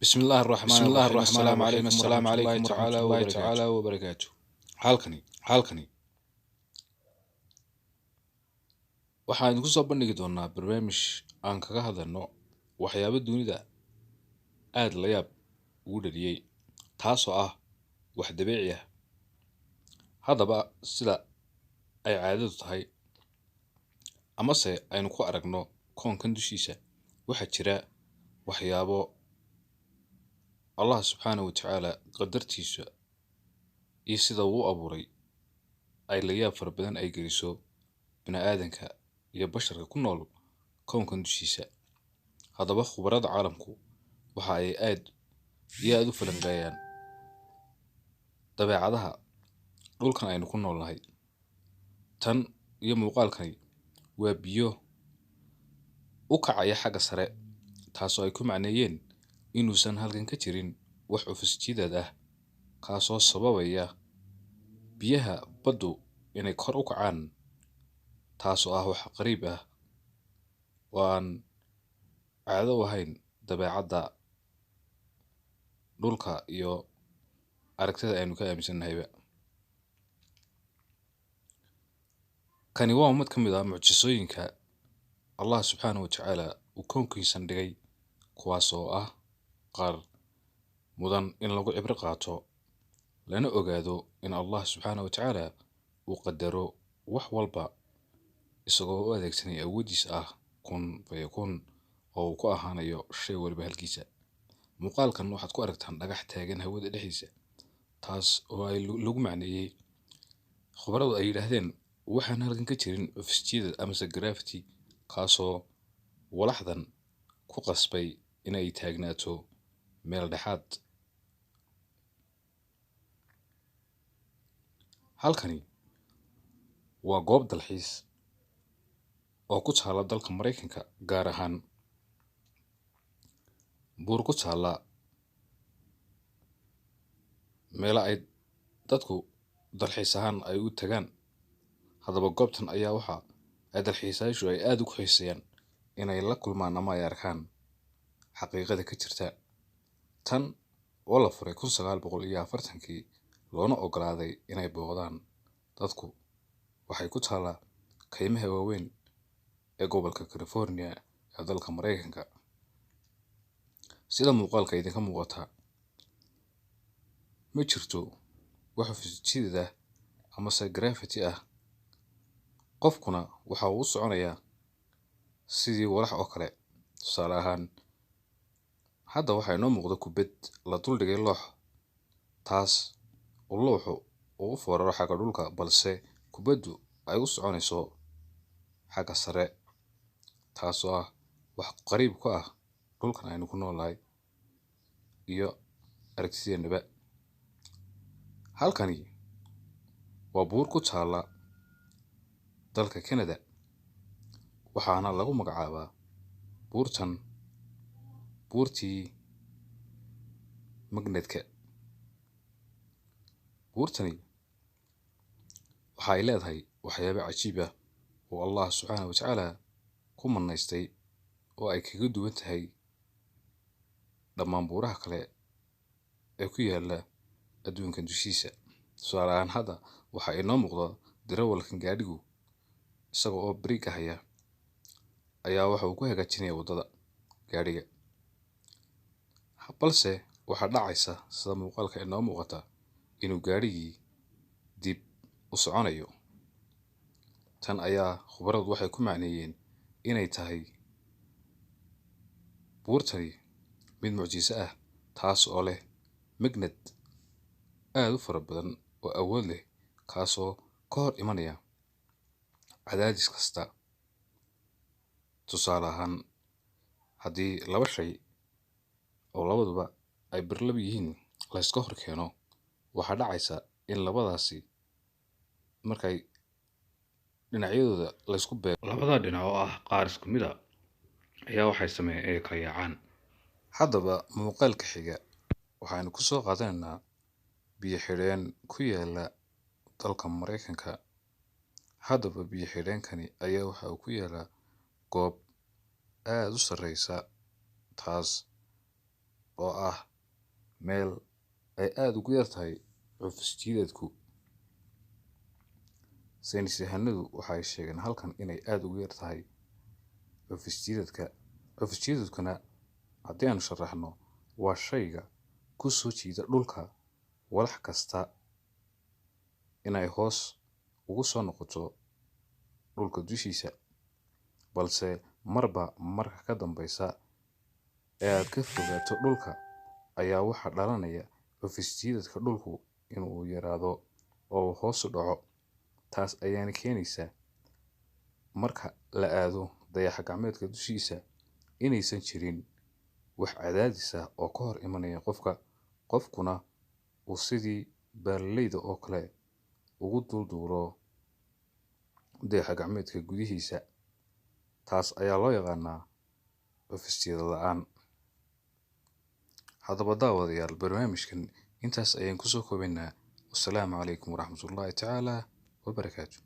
بسم الله الرحمن بسم الله الرحيم. الرحمن السلام الرحيم. عليكم السلام ورحمة الله عليكم تعالى ورحمة الله وبركاته. تعالى وبركاته. Halkani waxaan idinku soo bandhigi doonaa barnaamij aan kaga hadalno waxyaabo dunida aada la yaab ugu dhaliyey, taasoo ah wax dabiici ah. Haddaba, sida ay caadadu tahay amase aynu ku aragno koonkan dushiisa, waxaa jira waxyaabo Allah subxaanahu wa tacaala qadartiisa iyo sida uu u abuuray ay la yaab fara badan ay geliso bini aadanka iyo basharka ku nool koonkan dushiisa. Haddaba, khubarada caalamku waxa ay aad iyo aada u falanqeeyaan dabeecadaha dhulkan aynu ku noolnahay. Tan iyo muuqaalkani waa biyo u kacaya xagga sare, taasoo ay ku macneeyeen inuusan halkan ka jirin wax cufisjiidad ah, kaasoo sababaya biyaha baddu inay kor u kacaan, taasoo ah wax qariib ah oo aan caado u ahayn dabeecadda dhulka iyo aragtida aynu ka aaminsannahayba. Kani waa mid ka mid ah mucjisooyinka Allah subxaanahu wa tacaala uu koonkiisan dhigay, kuwaas oo ah qaar mudan in lagu cibro qaato lana ogaado in Allah subxaanahu wa tacaala uu qadaro wax walba, isagoo u adeegsanaya awooddiisa ah kun fayakun oo uu ku ahaanayo shay waliba halkiisa. Muuqaalkan waxaad ku aragtaan dhagax taagan hawada dhexdiisa, taas oo ay lagu macneeyey khubaradu ay yidhaahdeen waxaan halkan ka jirin cufisjiidad amase gravity, kaasoo walaxdan ku qasbay inay taagnaato meel dhexaad. Halkani waa goob dalxiis oo ku taala dalka Maraykanka, gaar ahaan buur ku taala meelo ay dadku dalxiis ahaan ay u tagaan. Haddaba, goobtan ayaa waxa ay dalxiisayaashu ay aada ugu xiiseeyaan inay la kulmaan ama ay arkaan xaqiiqada ka jirta. Tan oo la furay 1940-kii loona ogolaaday inay booqdaan dadku, waxay ku taalaa kaymaha waaweyn ee gobolka California ee dalka Maraykanka. Sida muuqaalka idinka muuqata, ma jirto wax cufisjiidad ah amase gravity ah, qofkuna waxa uu u soconayaa sidii walax oo kale. Tusaale ahaan, hadda waxaa inoo muuqda kubad la duldhigay loox, taas oo looxu uu u fooraro xagga dhulka, balse kubaddu ay u soconayso xagga sare, taasoo ah wax qariib ku ah dhulkan aynu ku noolnahay iyo aragtideennaba. Halkani waa buur ku taala dalka Canada, waxaana lagu magacaabaa buurtan buurtii magnetka. Buurtani waxa ay leedahay waxyaabo cajiib ah oo Allah subxaanahu wa tacaala ku manaystay, oo ay kaga duwan tahay dhammaan buuraha kale ee ku yaala adduunkan dushiisa. Tusaale ahaan, hadda waxaa inoo muuqda darawalkan gaadhigu isaga oo biriiga haya ayaa waxa uu ku hagaajinaya waddada gaadhiga, balse waxaa dhacaysa sida muuqaalka inoo muuqata inuu gaadhigii dib u soconayo. Tan ayaa khubaradu waxay ku macneeyeen inay tahay buurtani mid mucjiso ah, taas oo leh magnet aada u fara badan oo awood leh, kaasoo ka hor imanaya cadaadis kasta. Tusaale ahaan, haddii laba shay oo labaduba ay birlab yihiin la iska hor keeno, waxaa dhacaysa in labadaasi markay dhinacyadooda la isku beego, labada dhinac oo ah qaar isku mid a ayaa waxay sameeyeen inay kala yaacaan. Haddaba, muuqaalka xiga waxaynu ku soo qaadanaynaa biyo xidheen ku yaala dalka Maraykanka. Haddaba, biyo xidheenkani ayaa waxa uu ku yaalaa goob aada u sarreysa, taas oo ah meel ay aada ugu yar tahay cufis jiidadku. Saynis yahanadu waxay sheegeen halkan inay aada ugu yar tahay cufis jiidadka. Cufis jiidadkuna haddii aanu sharaxno waa shayga ku soo jiida dhulka walax kasta inay hoos ugu soo noqoto dhulka dushiisa, balse marba marka ka dambeysa ee aad ka fogaato dhulka ayaa waxaa dhalanaya cufis jiidadka dhulku inuu yaraado oo uu hoos u dhaco. Taas ayaana keenaysa marka la aado dayax gacmeedka dushiisa inaysan jirin wax cadaadis ah oo ka hor imanaya qofka, qofkuna uu sidii baalaleyda oo kale ugu dulduulo dayax gacmeedka gudihiisa. Taas ayaa loo yaqaanaa cufis jiidad la'aan. Haddaba daawadayaal, barnaamijkan intaas ayaan kusoo koobaynaa. Wasalaamu calaykum waraxmatullaahi tacaala wabarakaatu.